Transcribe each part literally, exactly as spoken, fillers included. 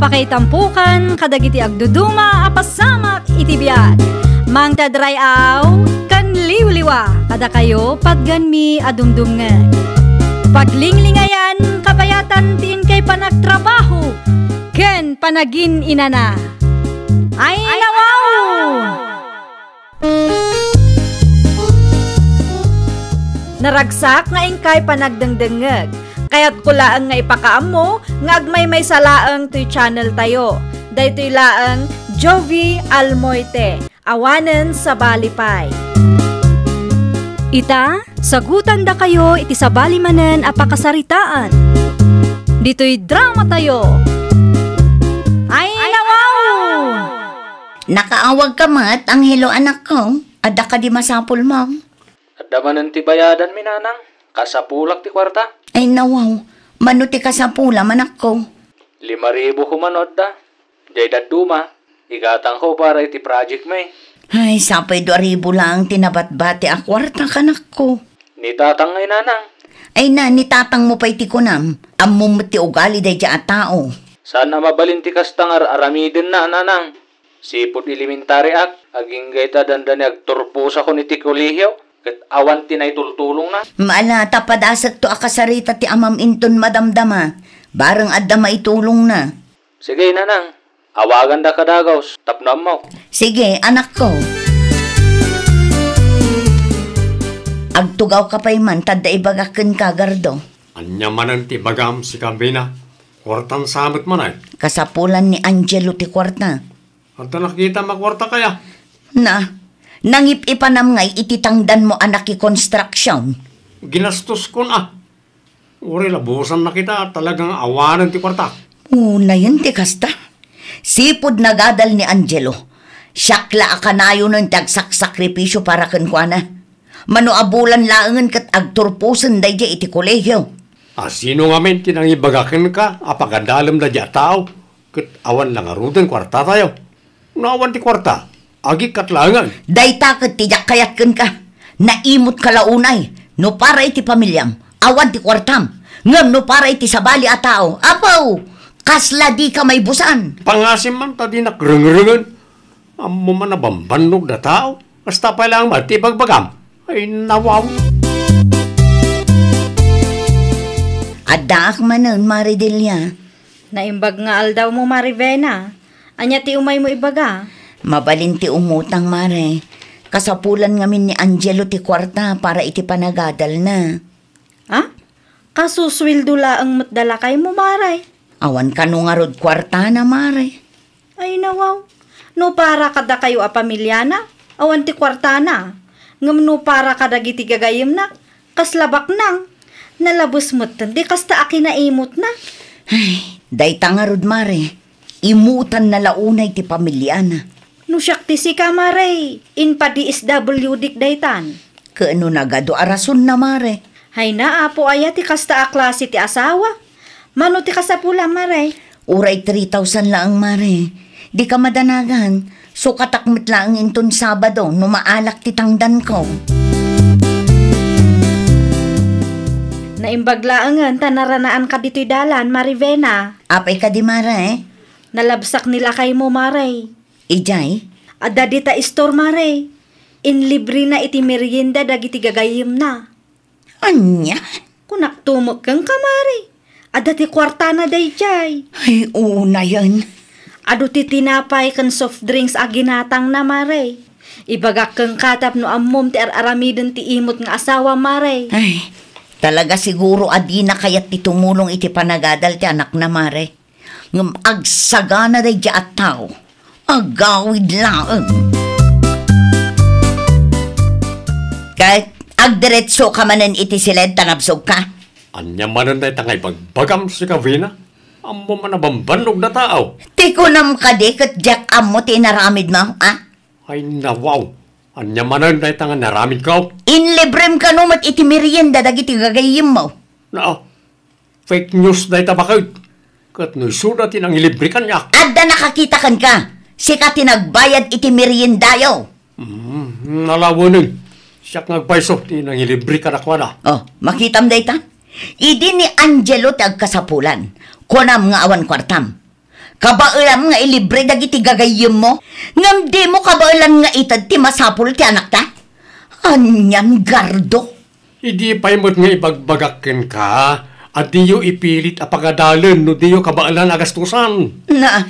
Pakaitampokan kadagiti agduduma a pasamak iti biag. Mangted ray-aw ken liwliwa kadakayo patganmi a dumdumngeg. Paglinglingayan kabayatan ti inkay panagtrabaho ken panagin-inana. Ay, nawaw! Naragsak nga inkay panagdengdengngeg. Kayatko laeng nga ipakaammo nga agmaymaysa laeng toy channel tayo. Daytoy laeng Jovie Almoite, awanen sabali pay. Ita, sagutandakayo iti sabali manen a pakasaritaan. Ditoy drama tayo. Ay, nawaw! Nakaawagka met, Angelo, anakko? Adda kadi masapulmo? Adda manen ti bayadanmi, nanang. Kasapulak ti kuarta. Ay, nawaw. Mano ti kasapula, anakko? Lima ribu koma no adda. Jay dadduma, igatangko para iti project mi. Ay, sapay dua ribu laeng ti nabatbati a kuarta, anakko. Ni tatang ngay, nanang. Ay na, ni tatangmo pay ti kunam. Ammom met ti ugali daydiay a tao. Saan a mabalin ti kasta nga ar-aramidenna, nanang. Sipud elementary ak, agingga ita dandani agturposakon iti kolehio, ket awan ti naitultulongna. Ala, ta padasekto a kasarita ti amam inton madamdama. Bareng adda maitulongna. Sige, nanang. Awaganda kadagaw tapno ammok. Sige, anakko. Agtugawka pay man, ta adda ibagak kenka, Gardo. Ania manen ti ibagam, sika Vena? Kuartam sa met manen. Kasapulan ni Angelo ti kuarta. Adda nakitam a kuarta kaya? Na, nangip-ipanam ngay iti tangdanmo a nakikonstruksion. Ginastoskon a. Uray labusanna kita, talagang awanen ti kuarta. Unayen ti kasta. Sipud nagadal ni Angelo. Siak la a kanayonen ti agsaksakripisio para kenkuana. Mano a bulan laengen ket agturposen daydiay iti kolehio. A sino ngamin ti nangibaga kenka a pagadalem daydiay a tao ket awan la ngaruden kuartatayo? No awan ti kuarta, agikkat laengen. Dayta ket ti diak kayat kenka. Naimotka la unay no para iti pamiliam, awan ti kuartam. Ngem no para iti sabali a tao, apo, kasla dika maibusan. Pangasim man ta dinak rengrengen. Ammom a nabambannog da tao. Kasta pay laeng met ti ibagbagam. Ay, nawaw. Addaak manen, Mare Delia. Naimbag nga aldawmo, Mare Vena. Ania ti umaymo ibaga? Mabalin ti umutang, Mare. Kasapulan ngamin ni Angelo ti kuarta para iti panagadalna. Ah? Kasusweldo laeng met da lakaymo, Mare? Awan kano ngarud kuartana, Mare. Ay, nawaw. No para kadakayo a pamiliana, awan ti kuartana. Ngem no para kadagiti gagayemna, kasla baknang. Nalabes metten ti kasta a kinaimotna. Ay, dayta ngarud, Mare. Imutanna la unay ti pamiliana. No siak ti sika, Mare, impa-D S W D-k daytan. Ket no nagadu a rasonna, Mare? Hayna, apo, aya ti kasta a klase ti asawa? Mano ti kasapulam, Mare? Uray three thousand laeng, Mare. Dika madanagan. Sukatak met laeng inton Sabado no maalak ti tangdanko. Naimbag laengen ta naranaanka ditoy dalan, Mare Vena. Apay kadi, Mare? Nalabsak ni lakaymo, Mare. Idiay? Adda dita istor, Mare. Inlibrena iti merienda dagiti gagayemna. Ania? Kunakto met kenka, Mare. Adda ti kuartana daydiay. Ay, unayen. Adu ti tinapay ken soft drinks a ginatangna, Mare. Ibagak kenka tapno ammom ti ar-aramiden ti imot nga asawa, Mare. Ay, talaga siguro a dina kayat ti tumulong iti panagadal ti anakna, Mare. Ngem agsagana daydiay a tao. Agawid laeng. Ket agdiretsoka manen iti siled ta nabsogka. Ania manen dayta nga ibagbagam, sika Vena? Ammom a nabambannog da tao. Ti kunam kadi ket diak ammo ti inaramidmo, a? Ay, nawaw. Ania manen dayta nga inaramidko? Inlibrem kano met iti merienda dagiti gagayemmo. Na, fake news dayta baket. Ket no isuda ti nangilibre kaniak. Adda nakakita kenka. Sika ti nagbayad iti meriendayo. Mm, nalawanen. Siak nga agpayso ti nangilibre kadakuada. Oh, makitam dayta? Idi ni Angelo ti agkasapulan. Kunam nga awan kuartam. Kabaelam nga ilibre dagiti gagayyemmo, ngem dimo kabaelan nga ited ti masapul ti anakta? Anian, Gardo? Idi pay met nga ibagbagak kenka, a diyo ipilit a pagadalen no diyo kabaelan a gastusan. Na,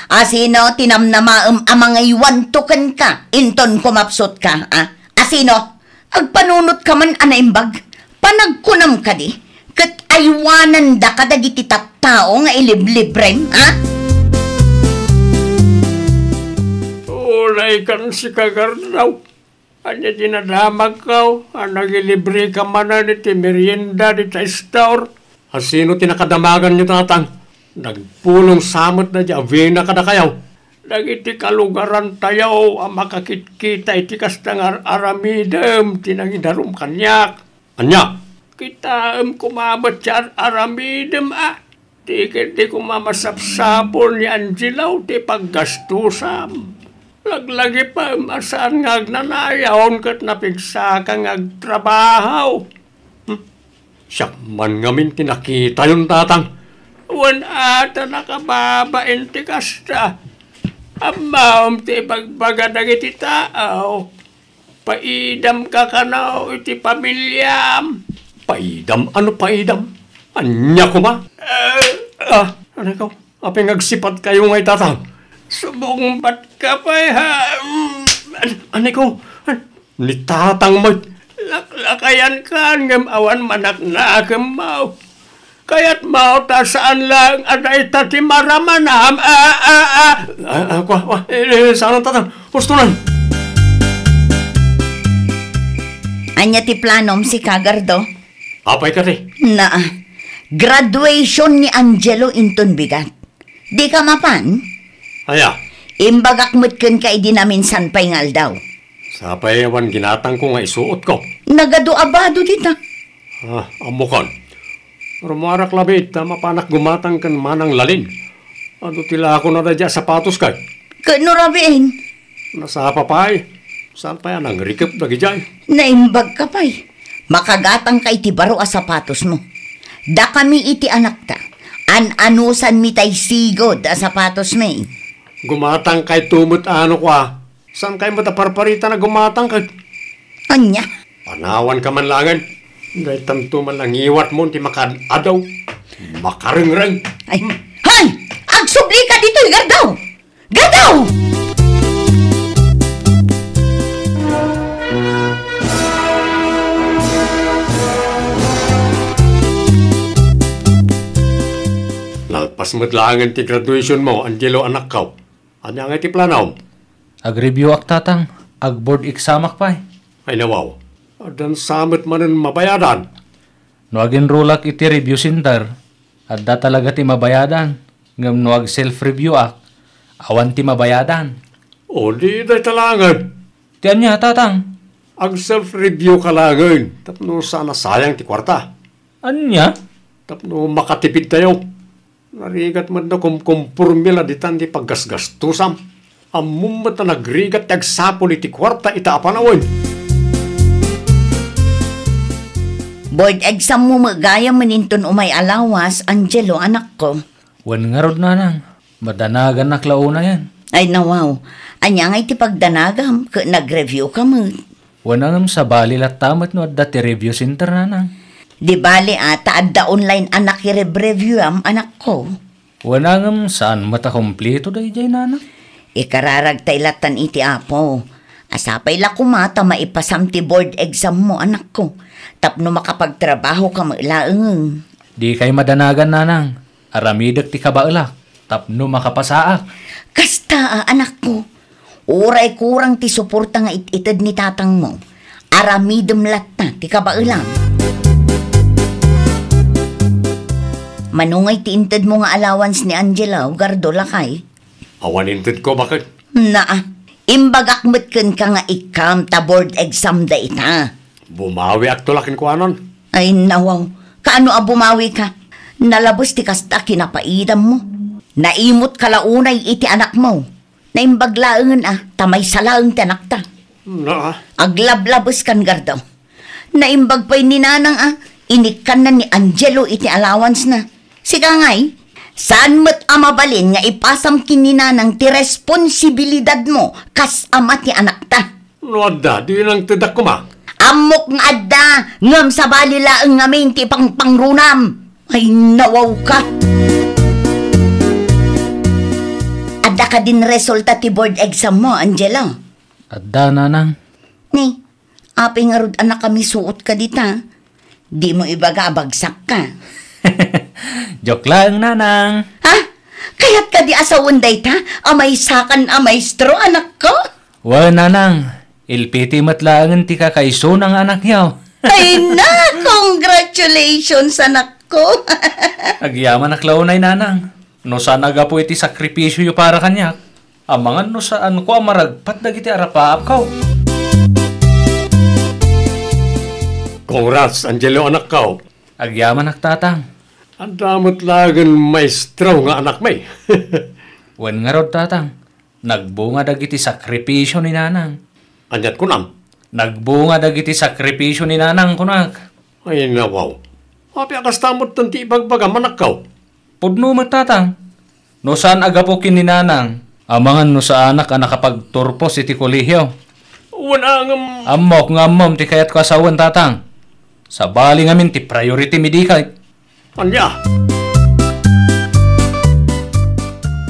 asino ti namnamaem a mangaywanto kenka inton kumapsutka, a? Asino? Agpanunot ka man a naimbag? Panagkunam kadi, ket aywananda kadagiti tattao nga iliblibrem, a? Unay kan sika, Gardo. Ania ti nadamagko a nagilibreka manen iti merienda dita store? Asino ti nakadamaganyo, Tatang? Nagpulong sa met daydi Avena kadakayo. Dagiti kalugarantayo a makakitkita iti kasta nga ar-aramidem ti nangidarum kaniak. Ania? Kitaem koma met ti ar-aramidem, a. Ti ketdi koma masapsapul ni Angelo ti paggastusam. Laglagipem a saan nga agnanayon ket napigsaka nga agtrabaho. Hmm. Siak man ngamin ti nakitayon, Tatang. Wen a ta nakababain ti kasta. Ammom ti ibagbaga dagiti tao. Paidamka kano iti pamiliam. Paidam? Ano paidam? Ania koma? Eh, ah, anay ko, apay nga agsipatkayo ngay, Tatang? Subungbatka pay, ha? Mm, an-, anay ko, an-, ni Tatang met. Laklakayankan ngem awan manaknakemmo. Kayatmo ta saan laeng a dayta ti maramanam, a, a, a. Ah, ah, kua, kua. Eh, eh, saan, Tatang? Husto na. Ania ti planom, sika, Gardo? Apay kadi? Naa. Graduation ni Angelo inton bigat. Dika mapan? Aya? Imbagak met kenka idi naminsan pay nga aldaw. Sapay awan ginatangko nga isuotko. Nagadu a bado dita. Ah, ammokon. Rummuarak labi ta mapanak gumatang ken Manang Lalin. Adu ti lakona daydi a sapatos kay. Ket no rabiin? Nasapa pay. Saan pay a nangrikep dagidiay? Naimbagka pay. Makagatangka iti baro a sapatosmo. Dakami iti anakta. An-anusanmi tay sigud a sapatosmi. Gumatangkay tumot ano kua. Saan kay met a parparitan a gumatang ket? Ania? Panawanka man laengen. Daytanto man la ngiwatmo ti makaad-adaw. Makarengreng. Ay, hay! Agsublika ditoy, Gardaw! Gardaw! Nalpas met laengen ti graduation mo, Angelo, anakko. Ania ngay ti planom? Ag-review ak, Tatang. Ag-board exam ak pay. Ay, nawaw. Addan sa met manen mabayadan. No ag-enroll ak iti review center, adda talaga ti mabayadan. Ngem no ag-self-review ak, awan ti mabayadan. O, di dayta laengen. Ti ania, Tatang? Ag-self-review ka laengen tapno saan a sayang ti kuarta. Ania? Tapno makatipidtayo. Narigat met no kumkumporme la ditan ti paggasgastusam. Ammom met a nagrigat ti agsapul iti kuarta ita a panawen. Board exam mo met gayam manen inton umay a lawas, Angelo, anakko. Wen ngarud, Nanang. Madanaganak la unayen. Ay, nawaw. Ania ngay ti pagdanagam ket nag-review ka met? Wen a ngem sabali latta met no adda ti review center, Nanang. Di bali a ta adda online a nakirev-reviewam, anakko. Wen a ngem saan met a kumpleto daydiay, Nanang. Ikararagtay lattan iti Apo. A sapay la koma ta maipasam ti board exam mo, anakko, tapno makapagtrabaho ka met laeng. Dikay madanagan, Nanang. Aramidek ti kabaelak tapno makapasaak. Kasta a, anakko. Uray kurang ti suporta nga it-ited ni tatangmo, aramidem latta ti kabaelam. Mano ngay ti intedmo nga allowance ni Angelo, Gardo, lakay? Awan intedko, baket. Naa, imbagak met kenka nga ikkam ta board exam dayta. Bumawiakto la kenkuanan. Ay, nawaw. Kaano a bumawika? Nalabes ti kasta a kinapaidammo. Naimut ka la unay iti anakmo. Naimbag laengen a ta maysa laeng ti anakta. Naa. Aglablabeskan, Gardo. Naimbag pay ni Nanang a inikkanna ni Angelo iti allowance-na. Sika ngay, Saan met a mabalin nga ipasam ken ni Nanang ti responsibilidadmo kas ama ti anakta. No adda, di nangtedak koma. Ammok nga adda, ngem sabali laeng ngamin ti pangpangrunam. Ay, nawawka. Adda kadin resulta ti board exam mo, Angelo? Adda, Nanang. Ni, apay ngarud a nakamisuot ka dita? Di mo ibaga a bagsak ka. Joke laeng, Nanang. Ha? Kayat ka di asawen dayta a maysakan a maestro, anakko? Wen, Nanang. Ilpiti met laengen ti kakaisuna nga anakyo. Ay na, congratulations, anakko. Agyamanak la unay, Nanang. No saan a gapu iti sakripisioyo para kaniak, amangan no saanko a maragpat dagiti arapaapko. Congrats, Angelo, anakko. Agyamanak, Tatang. Adda met laengen maestro nga anakmi. Wen ngarud, Tatang. Nagbunga dagiti sakripisio ni Nanang. Aniat kunam? Nagbunga dagiti sakripisio ni Nanang, kunak. Ay, nawaw. Apay a kasta met ti ibagbagam, anakko? Pudno met, Tatang. No saan a gapu ken ni Nanang, amangan no saanak a nakapagturpos iti kolehio. Wen a ngem. Ammok nga ammom ti kayatko a sawen, Tatang. Sabali ngamin ti priority mi dikay. Ania?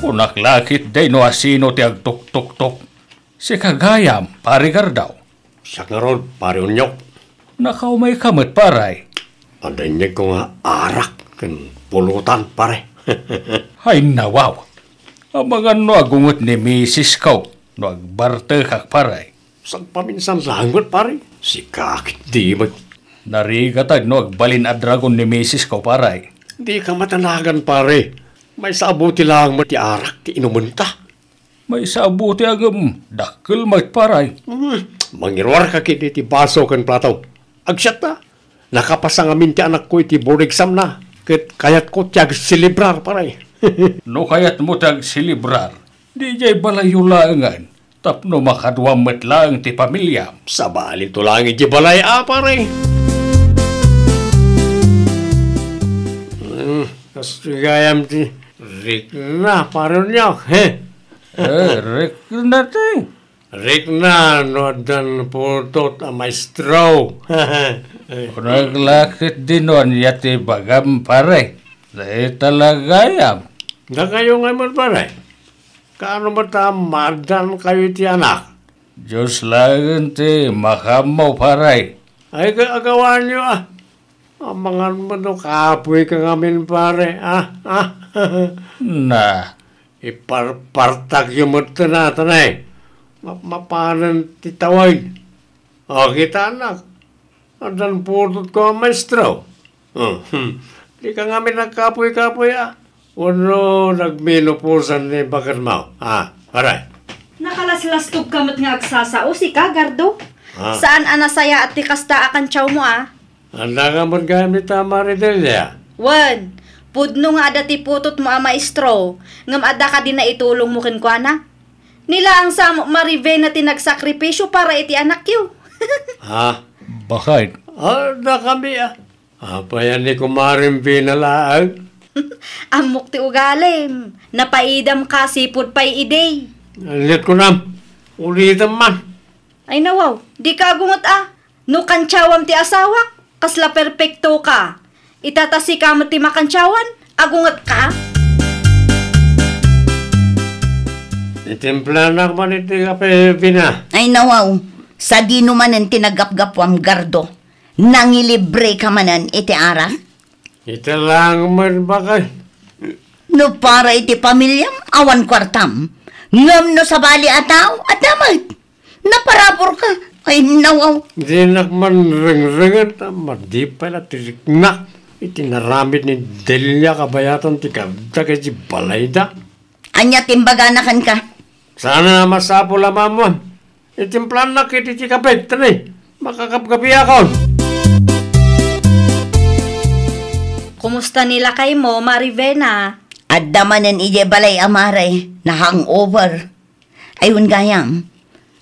Kunak la ketdi no asino ti agtuktuktok. Sika gayam, Pari Gardo. Siak ngarud, Pari Onyok. Nakaumayka met, Pare. Adda inyegko nga arak ken pulutan, Pare. Ay, nawaw. Amangan no agunget ni misisko no agbartekak, Pare. Sagpaminsan laeng met, Pare. Sika ketdi met. Narigatak no agbalin a dragon ni misisko, Pare. Dika matanagan, Pare. Maysa a bote laeng met ti arak ti inumenta. Maysa a bote ngem, dakkel met, Pare. Hmm, mangiruarka ketdi ti baso ken plato. Agsiatta, nakapasa ngamin ti anakko iti board exam na, ket kayatko ti agselebrar, Pare. No kayatmo ti agselebrar, diay balayyo laengen, tapno makaduam met laeng ti pamiliam. Sabalinto laeng idiay balay a, Pare. Hmm, kas gayam ti rikna, Pare Onyok, he? Eh, rikna ti. Rikna no addan putot a maestro. Kunak la ketdi no ania ti ibagam, Pare. Dayta la gayam. Dakayo ngay met, Pare. Kaano met a maaddankayo iti anak? Dios laeng ti makaammo, Pare. Ay, ka-, agawanyo, a. Amangan met no kapoyka ngamin, Pare, a, a. Na. Iparpartakyo met ta, Tatang. Ma-, mapanen ti tawen. O, kitanak. Addan putotko a maestro. Hmm. Dika ngamin nagkapoy-kapoy, a. Wenno nagmenopausaan ni baketmo, a, Pare? Nakalaslastogka met nga agsasao, sika, Gardo. A. Saan a nasayaat ti kasta a kantsaomo, a. Adda ka met gayam ita, Mari Delia? Wen, pudno nga adda ti putotmo a maestro, ngem adda kadi naitulongmo kenkuana? Ni laeng sa Mari Vena ti nagsakripisio para iti anakyo. Ha? Bakit? Adda kami, a. Apay a ni Kumaring Vena laeng? Ammok ti ugalim. Napaidam ka, sipud pay idi. Aniat kunam? Ulitem man. Ay, nawaw, dika agunget, a. No kantiawam ti asawak, kasla perpekto ka. Ita ta sika met ti makantiawan, agunget ka? Itimplanak man iti kape, Vena. Ay, nawaw, sadino manen ti naggapgapuam, Gardo? Nangilibre ka manen iti arak? Ita laeng met, bakay. No para iti pamiliam, awan kuartam. Ngem no sabali a tao, adda met. Naparaburka. Ay, nawaw. Dinak man rengrengen, ta madi pay la ti riknak iti naramid ni Delia kabayatan ti kardak iti balayda. Ania ti imbagana kenka? Saan a masapul a maammuam. Itimplaannak iti ti kape, tani, makakapkapiakon. Kumusta ni lakaymo, Mari Vena? Adda manen idiay balay a Mare, na-hangover. Ay, wen gayam,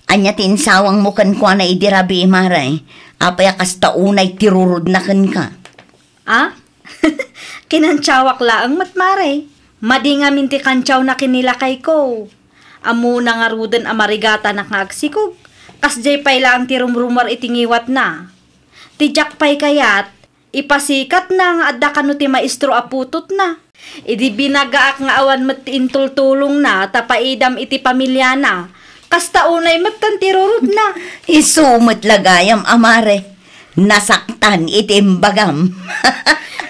ania ti insawangmo kenkuana idi rabii, Mare? Apay a kasta unay ti rurudna kenka? A? Kinantiawak laeng met, Mare. Madi ngamin ti kantiawna ken ni lakayko. Ammona ngaruden a marigatanak nga agsikog. Kasdiay pay laeng ti rumrumuar iti ngiwatna. Ti Jack pay kayat, ipasikatna nga adda kano ti maestro a putotna. Idi binagaak nga awan met ti intultulongna ta paidam iti pamiliana, kasta unay metten ti rurotna. Isu met la gayam, a mare. Nasaktan iti imbagam.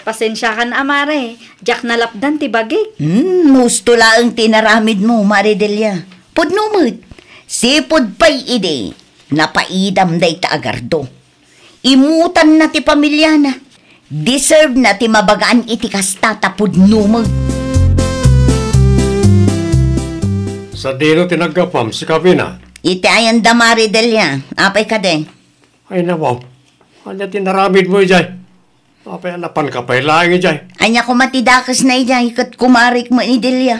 Pasensiakan, a mare. Diak nalapdan ti bagik. Hmm, husto laeng ti inaramidmo, Mare Delia. Pudno met. Sipud pay idi, napaidam dayta a gardo. Imutanna ti pamiliana. Deserve na ti mabagaan iti kasta ta pudno met. Sadino ti naggapam, si Kabina? Iti ayan da Mare Delia. Apay kadi? Ay, nawaw. Ania ti naramidmo idiay? Apay a napanka pay laeng idiay? Ania koma ti dakesna idiay ket kumarik met ni Delia?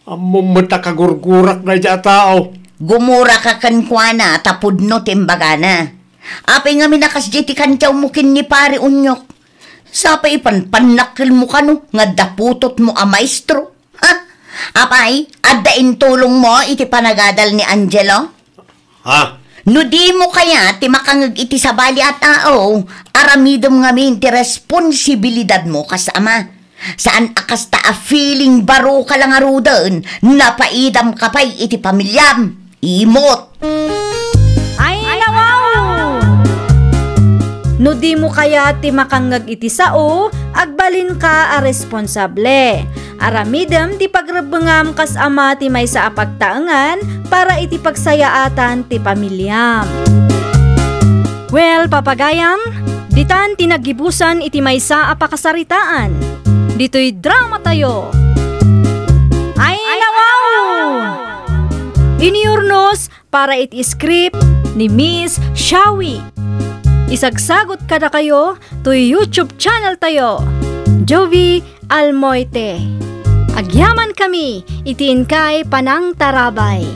Ammom met a kagurgurakna idiay a tao. Gumuraka kenkuana ta pudno ti imbagana. Apay ngamin a kasdiay ti kantiawmo ken ni Pare Onyok? Sapay ipanpannakkelmo kano nga adda putotmo a maestro? Ha? Apay, adda intulongmo iti panagadal ni Angelo? Ha? No dimo kayat ti makangngeg iti sabali a tao, aramidem ngamin ti responsibilidadmo kas ama. Saan a kasta a feeling baro ka la ngaruden, napaidam ka pay iti pamiliam. Imot! Ay, nawaw! No dimo kayat ti makangngeg iti sao, agbalinka a responsable. Aramidem ti pagrebbengam kas ama ti maysa a pagtaengan para iti pagsayaatan ti pamiliam. Well, papagayam, ditan ti naggibusan iti maysa a pakasaritaan. Ditoy dramatayo. Ay, nawaw! Inurnos para iti script ni Miss Shawi. Isagsagot kadakayo toy YouTube channel tayo, Jovie Almoite. Agyaman kami iti inkay panangtarabay.